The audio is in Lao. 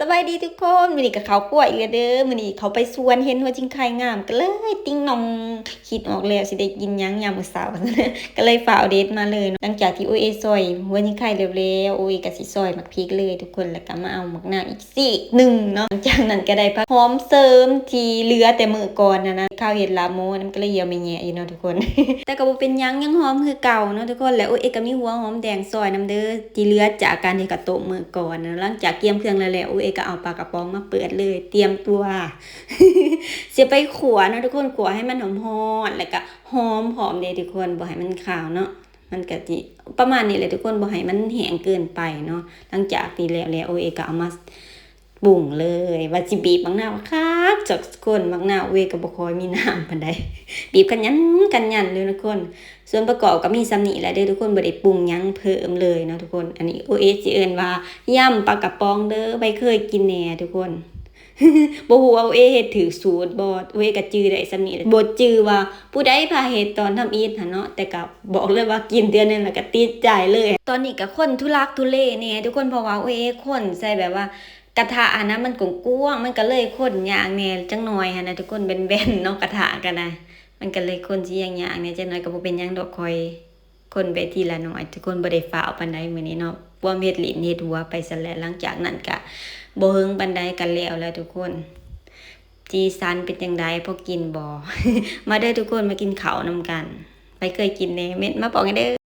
ສະບາຍດີທຸກຄົນ ມື້ນີ້ກໍເຂົ້າຄົວອີກແລ້ວເດີ. ມື້ນີ້ເຂົ້າໄປສວນເຫັນຫົວຈິງໄຄງາມ ກໍເລີຍຕິງໜ່ອງ ຄິດອອກແລ້ວຊິໄດ້ກິນຫຍັງຍາມມື້ເຊົ້າ ກໍເລີຍຟ້າວເດັດມາເລີຍເນາະ. ຫຼັງຈາກທີ່ໂອເອຊອຍຫົວຈິງໄຄແລ້ວໆ ໂອເອກໍຊິຊອຍໝາກພິກເລີຍທຸກຄົນ ແລ້ວກໍມາເອົາໝາກນາວອີກຊີກໜຶ່ງເນາະ. ຫຼັງຈາກນັ້ນກໍໄດ້ຜັກຫອມເສີມທີ່ເຫຼືອແຕ່ມື້ກ່ອນຫັ້ນນະ ຄາວເຮັດລາບໝູນຳ ກໍເລີຍຫ່ຽວແມ່ແຍະຢູ່ເນາະທຸກຄົນ ແຕ່ກໍບໍ່ເປັນຫຍັງ ຍັງຫອມຄືເກົ່າເນາະທຸກຄົນ. ແລະໂອເອກໍມີຫົວຫອມແດງຊອຍນຳເດີ ທີ່ເຫຼືອຈາກການທີ່ເຂົາຕົ້ມມື້ກ່ອນນະ. ຫຼັງຈາກກຽມເຄື່ອງແລ້ວແຫຼະ ໂອເອກໍເອົາປາກະປ໋ອງມາເປີດເລີຍ ຕຽມຕົວ ຊິໄປຂົ້ວເນາະທຸກຄົນ ຂົ້ວໃຫ້ມັນຫອມໆ ແລ້ວກະຫອມພ້ອມເດ້ທຸກຄົນ ບໍ່ໃຫ້ມັນຄາວເນາະ. ມັນກະຊິປະມານນີ້ແຫຼະທຸກຄົນ ບໍ່ໃຫ້ມັນແຫ້ງເກີນໄປເນາະ. ຫຼັງຈາກທີ່ແລ້ວແລ້ວ ໂອເອກໍເອົາມາປຸງເລີຍ ວ່າຊິບີບໝາກນາວຄັກ ຈັກຄົນ ໝາກນາວໂອເອກໍບໍ່ຄ່ອຍມີນ້ຳປານໃດ ບີບກັນຫຍັນກັນຫຍັນເລີຍທຸກຄົນ. ສ່ວນປະກອບກໍມີສ່ຳນີ້ແຫຼະເດີທຸກຄົນ ບໍ່ໄດ້ປຸງຫຍັງເພີ່ມເລີຍເນາະທຸກຄົນ. ອັນນີ້ໂອເອຊິເອີ້ນວ່າ ຍຳປາກະປ໋ອງເດີ ໃຜເຄີຍກິນແດ່ທຸກຄົນ. ບໍ່ຮູ້ວ່າໂອເອເຮັດຖືກສູດບໍ່ ໂອເອກໍຈື່ໄດ້ສ່ຳນີ້ແຫຼະ ບໍ່ຈື່ວ່າຜູ້ໃດພາເຮັດຕອນທຳອິດຫັ້ນເນາະ ແຕ່ກໍບອກເລີຍວ່າກິນເທື່ອໜຶ່ງແລ້ວກໍຕິດໃຈເລີຍ. ຕອນນີ້ກໍຄົນທຸລັກທຸເລແດ່ທຸກຄົນ ເພາະວ່າໂອເອຄົນໃສ່ແບບວ່າ ກະທະຫັ້ນນະ ມັນກວ້າງໆ ມັນກໍເລີຍຄົນຍາກແດ່ຈັກໜ່ອຍຫັ້ນນະທຸກຄົນ ແບນໆເນາະ ກະທະກໍໄດ້ ມັນກໍເລີຍຄົນຊິຍາກໆແດ່ຈັກໜ່ອຍ. ກໍບໍ່ເປັນຫຍັງດອກ ຄ່ອຍຄົນໄປທີລະໜ້ອຍທຸກຄົນ ບໍ່ໄດ້ຟ້າວປານໃດມື້ນີ້ເນາະ ພວມເຮັດຫຼິ້ນເຮັດຫົວໄປຊັ້ນແຫຼະ. ຫຼັງຈາກນັ້ນກະບໍ່ເຫິງປານໃດກໍແລ້ວແລ້ວທຸກຄົນ. ສີສັນເປັນຈັ່ງໃດ ພໍກິນບໍ່? ມາເດີທຸກຄົນ ມາກິນເຂົ້ານຳກັນ ໃຜເຄີຍກິນແດ່ ເມັ້ນມາບອກແດ່ເດີ.